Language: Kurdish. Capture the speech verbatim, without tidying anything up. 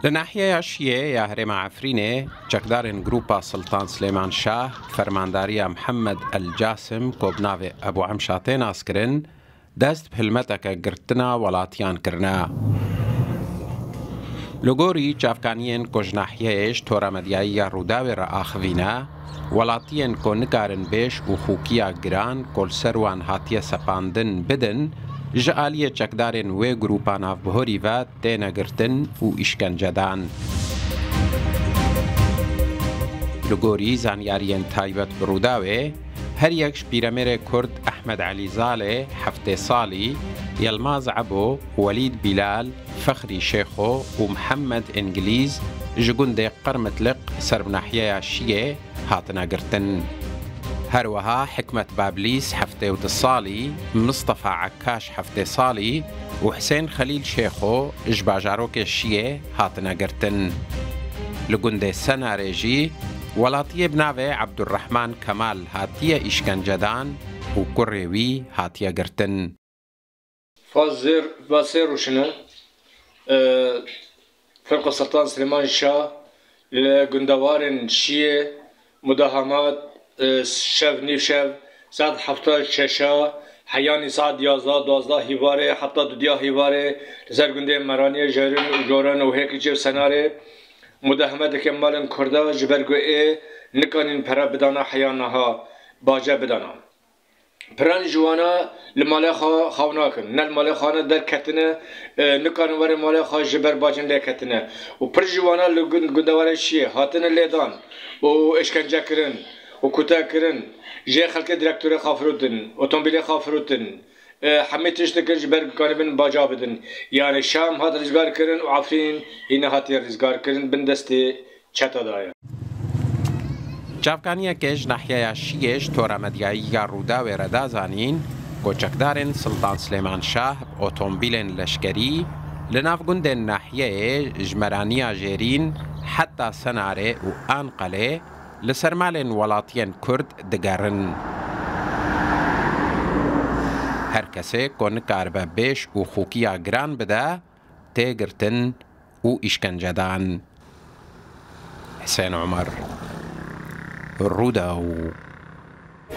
Li nahiyeya Şiyê ya herêma Efrînê, çekdarên Grupa Siltan Silêman Şah, fermandariya Mihemed El Casim, ku bi navê Ebû Emşa tê naskirin, dest bi hilmeteke girtina welatiyan kirine. Li gorî çavkaniyên ku ji nahiyeyê ji tora medyayî ya Rûdawê re axivîne, welatiyên ku nikarin bêş û xûkiya giran ku li ser wan hatiye sepandin bidin, ji aliyê çekdarên wê grûpa navbihurî ve têne girtin û îşkence dan. Li gorî zanyariyên taybet bi Rûdawê, her yek ji pîremêrê Kurd Ehmed Elî Zalê, heftê salî, Yilmaz Ebo, Welîd Bîlal, Fexrî Şêxo û Mihemed Îngilîz ji gundê Qermitliq ser bi nahiyeya Şiyê hatine girtin. Her wiha Hikmet Bablîs, heftê û du salî, Mistefa Ekkaş, heftê salî, û Hisên Xelîl Şêxo ji bajarokê Şiyê hatine girtin. Li gundê Senarê jî welatiyê bi navê Ebdurrehman Kemal hatiye îşkencedan û kurê wî hatiye girtin. Faz zêr, va sê roj in e, Ferqa Sultan Silêman Şah li gundewarên Şiyê, mudahemat, e, şev, nîvşev, saet hefta şeşa, heyanî saet yazda, duwazdeh hîvarê, heta dudiya hîvarê, li ser gundê Meraniyê, Jerin û Joran û Hêkiçê û Senarê, mudahemet dike malên Kurda, ji ber ku ê nikanîn pere bidana heya niha, bace bidana. Piran ji wana li malê xwe xew nakin. Ne li malê xwe ne derketine, e, nikarin were malê xwe ji ber bacin lê ketine. Û pir ji wana li gund-, gundewarê Şiyê hatine lêdan û êşkence kirin û kute kirin. Jê xelkê direktorê xwe firotin, otomobîlê xwe firotin. E, hemî tişt dikin ji ber kanibin baca bidin. Yani Şam hat rizgar kirin û Efrîn hî nehatiye rizgar kirin bin destê çeta daye. Çavkaniyeke ji nahiyeya Şiyê ji tora medyayî ya Rûdawê re da zanîn ku çekdarên Siltan Silêman Şah bi otomobîlên leşkerî li nav gundên nahiyeyê ji Meraniya Jêrîn heta Senarê û Anqelê li ser malên welatiyên Kurd digerin. Her kesê ku nikaribe bêş û xûkiya giran bide, tê girtin û îşkence dan. Hisên Omer, Rûdaw.